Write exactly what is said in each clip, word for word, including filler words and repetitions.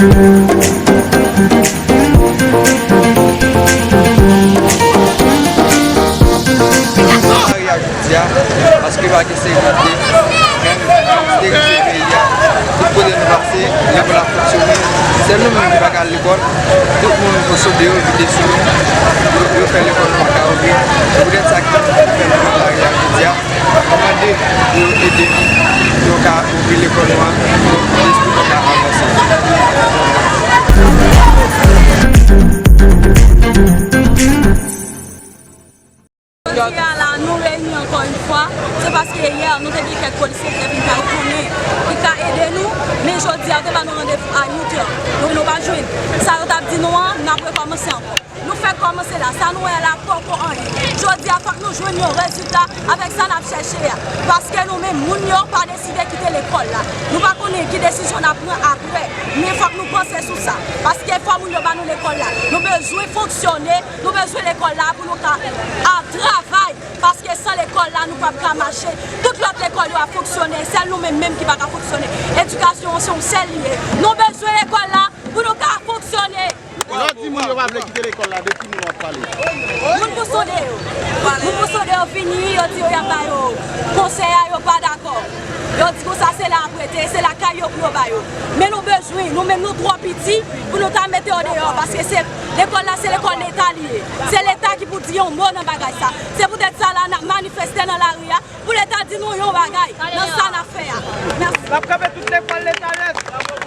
Lari a jodi a, paske pa gen sekirite, gang dirije peyi a. Tout kote nou pase, lekòl ap fonksyone. Sèl nou menm ki pa ka al lekòl, tout moun sot deyò, vide sou nou. Yo, yo fè lekòl nou pa ka ouvri. Se poutèt sa ki fè nou nan lari a jodi a. Mwen mande pou yo ede nou, pou yo ka ouvri lekòl nou an, pou lespri nou ka avanse. Jodi a la, nou reyini ankò yon fwa, se paske yè, nou te gen kèk polisye ki te vin fè nou konnen, ki ka ede nou, men jodi a, yo te ba nou randevou a uit è. Donk, nou pa jwenn. Sa yo t ap di nou an, n ap rekòmanse ankò. Nou fèk kòmanse la. Sa nou wè la poko anyen. Jodi a, fòk nou jwenn yon rezilta avèk sa n ap chèche a. Paske nou menm, moun yo pa deside kite lekòl la. Nou pa konnen ki desizyon n ap pran apre. Men fòk nou panse sou sa. Paske fò moun yo ba nou lekòl la. Nou bezwen fonksyone. Nou bezwen lekòl la pou nou ka a travay. Paske san lekòl la, nou p ap ka mache. Tout lòt lekòl yo ap fonksyone. Sèl nou menm menm ki pa ka fonksyone. Edikasyon an se yon sèl li ye. Nou bezwen lekòl la pou nou ka fonksyone. Lè w di moun yo pa vle kite lekòl la, de ki moun w ap pale? Moun pou sonde yo. Moun pou sonde yo vini, yo di yo y ap ba yo konsèy a, yo pa dakò. Yo di konsa se la y ap rete, se lakay yo pou yo ba yo. Men nou bezwen, nou menm nou twò piti pou nou ta mete yo deyò, paske se lekòl la, se lekòl Leta li ye. Se Leta ki pou di yon mo nan bagay sa. Se poutèt sa la n ap manifeste nan lari a. Pou Leta di nou yon bagay nan sa n ap fè a. Mèsi. N ap kanpe tout lekòl Leta nèt. N ap kanpe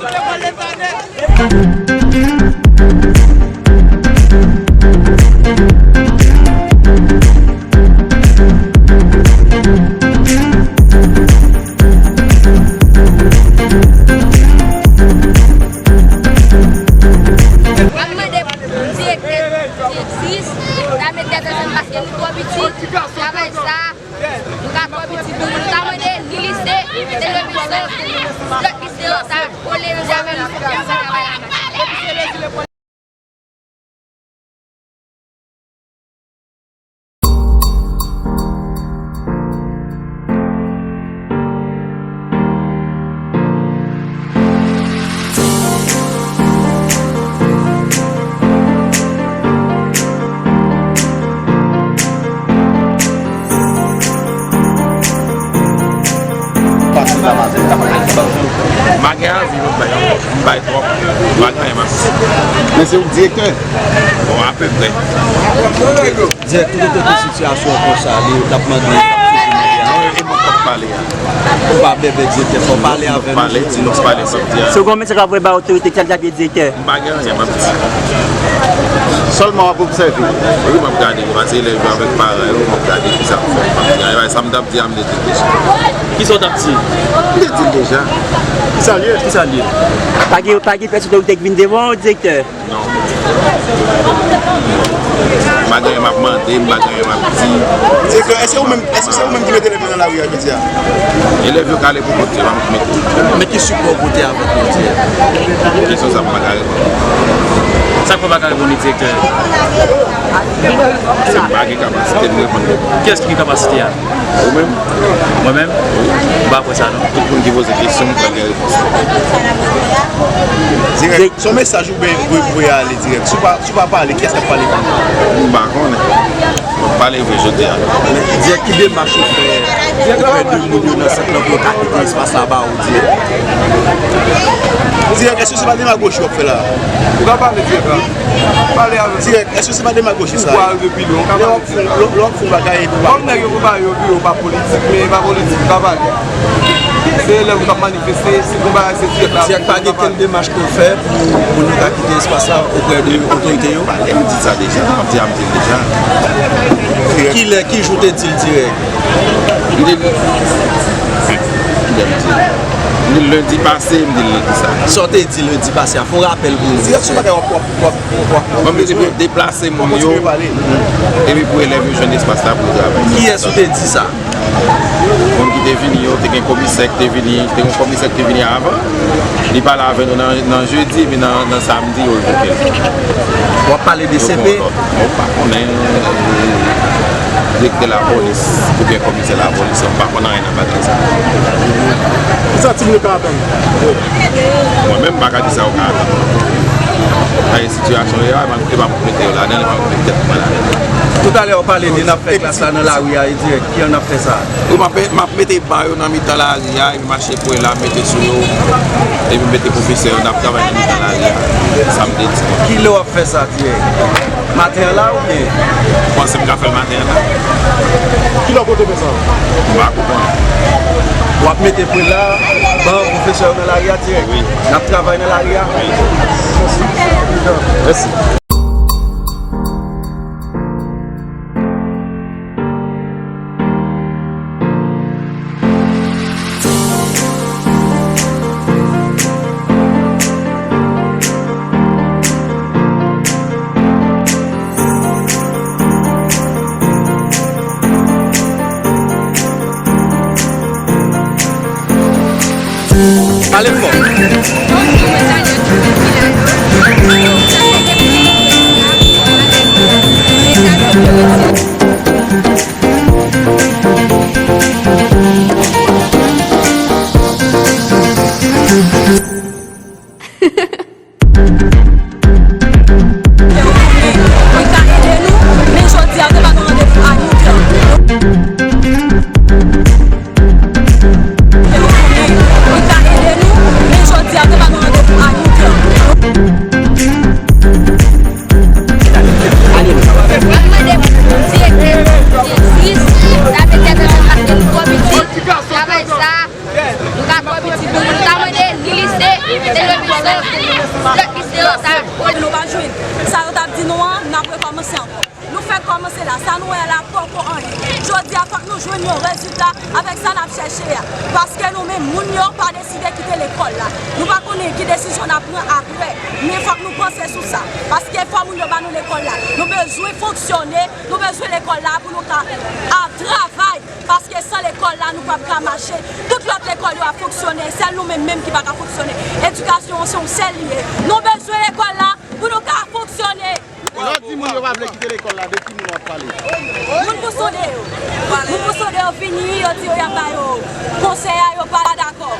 tout lekòl Leta nèt. Mwen mande direktè, direktris, ta met tèt ansanm paske nou twò piti, travay sa, nou ka twò piti pou nou. Nou ta mande ni lise, ni lise, lòt lise yo ta kole nan zafè nou, pou travay la mache. Pase sa, pase sa. M pa gen anvi, m bay, m bay twòp. M pa gen anyen, m ap di. Men se ou k direktè? Bon, apeprè. Direktè, tout ototou sitiyasyon konsa, li t ap mande, t ap toujou mande a. Non, e mwen k ap pale a. Ou pa bèbè, direktè, fò w pale avè nou jodi a. Pale, di nou pale, sa m di a. Se w gon mesaj w ap voye bay otorite ki al t ap ye direktè? M pa gen anyen, m ap di. Sèlman w ap obsève. Wi, m ap gade, m pase elèv yo avèk paran yo, m ap gade kisa pou fè. M ap di, ay, sa m t ap di a, m te di l deja. Kisa w t ap di? M te di l deja. Kisa l ye? Kisa l ye? Pa gen, pa gen pèsonn otorite k vin devan w, direktè? Non. M pa gen anyen m ap mande, m pa gen anyen m ap di. Direktè, èske ou menm, èske se ou menm ki mete elèv yo nan lari a jodi a? Elèv yo k ale pou kont yo, pa mwen ki mete. Men ki sipò w pote avèk yo, direktè? Kesyon sa a m pa ka reponn. Sa k fè w pa ka reponn li, direktè? Se m pa gen kapasite pou reponn li. Kiyès ki gen kapasite a? Ou menm? Mwen menm? Ou pa kwè sa, non? Tout moun ki poze kesyon, m pral gen repons. Dirèk. Se yon mesaj ou ben voye ale dirèk. Si w pa, si w pa pale, kiyès k ap pale pou ou? M pa konnen. Mwen pale vre jodi a. Men, dirèk, ki demach ou fè oprè de moun yo nan sant lan pou yo ka kite espas la ba ou dirèk? Dirèk, èske se pa demagoji w ap fè la? Ou ka pale dirèk la. Pale avè m. Dirèk, èske se pa demagoji sa? Pou w arive pi lwen, ou ka pale dirèk. Lè w ap fè yon bagay epi w pa... Kòm nèg yo konpare yo, pi yo pa politik, men e pa politik, ou ka pale. Se elèv yo k ap manifeste, si gon bagay se dirèk la. Dirèk, pa gen kenn demach ke w fè pou moun yo ka kite espas la oprè de otorite yo? M di sa deja, m di a, m di l deja. Kilè, ki jou w te di l dirèk? M di l, kilè m di l? M di l lendi pase, m di l lendi sa. Sa w te di lendi pase a, fè yon rapèl pou nou. Dirèk sou bagay w ap, w ap, w ap, w ap... Mwen, m te di pou yo deplase moun yo, epi pou elèv yo jwenn espas la pou yo travay. Kiyès ou te di sa? Moun ki te vini yo, te gen komisè ki te vini, te gen komisè ki te vini avan. Li pale avè nou nan, nan jedi, epi nan, nan samdi, yo revoke l. W ap pale de C P? Yo pran yon lòt. Mwen pa konnen, e, direktè lapolis oubyen komisè lapolis, mwen pa konn anyen nan bagay sa. Sa timoun yo ka atann? Mwen menm, m pa ka di sa yo ka atann. Paske sitiyasyon yo a, m ap, m ap mete yo ladan, m ap mete tèt mwen ladan. Toutalè, w pale de n ap fè klas la nan lari a, e dirèk, kijan n ap fè sa? Wi, m ap, m ap mete ba yo nan mitan lari a, epi mache pwen la, mete sou yo, epi mete pwofesè yo, n ap travay nan mitan lari a. Sa m te di. Kilè w ap fè sa dirèk? Maten an la oubyen? Ou panse m ka fè l maten an la? Kilè w konte fè sa? M pa ko konnen. W ap mete pwen la, ban pwofesè yo nan lari a dirèk? Wi. N ap travay nan lari a? Wi. Mèsi. Ale fò. Mwen ka ede nou, men jodi a, nou te ba nou randevou a uit è. Mwen ka ede nou, men jodi a, nou te ba nou randevou a uit è. Mwen mande direktè, direktris, sa fè kèk tan paske nou twò piti, travay sa, nou ka twò piti pou nou. Nou ta mande ni lise, ni lise, lòt lise yo, sa. Nou pa jwenn sa yo t ap di nou an, n ap rekòmanse ankò. Nou fèk kòmanse la, sa nou wè la poko anyen. Jodi a, fòk nou jwenn yon rezilta avèk sa n ap chèche a. Paske nou menm, moun yo pa deside kite lekòl la. Nou pa konnen ki desizyon n ap pran apre, men fòk nou panse sou sa. Paske fò moun yo ba nou lekòl la. Nou bezwen fonksyone, nou bezwen lekòl la pou nou ka, a, travay. Paske san lekòl la, nou p ap ka mache. Tout lòt lekòl yo ap fonksyone, sèl nou menm menm ki pa ka fonksyone. Edikasyon an se yon sèl li ye. Nou bezwen lekòl la pou nou ka fonksyone. Lè w di moun yo pa vle kite lekòl la, de ki moun w ap pale? Moun pou sonde yo. Moun pou sonde yo vini, yo di yo y ap ba yo konsèy a, yo pa dakò.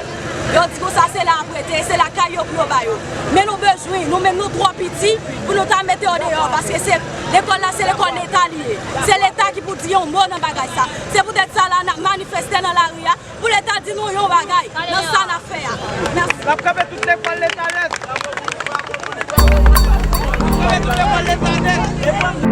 Yo di konsa se la y ap rete, se lakay yo pou yo ba yo. Men nou bezwen, nou menm nou twò piti pou nou ta mete yo deyò, paske se lekòl la, se lekòl leta li ye. Se leta ki pou di yon mo nan bagay sa. Se poutèt sa la n ap manifeste nan lari a, pou leta di nou yon bagay nan sa n ap fè a. Mèsi. N ap kanpe tout lekòl leta nèt. Kanpe tout lekòl leta nèt.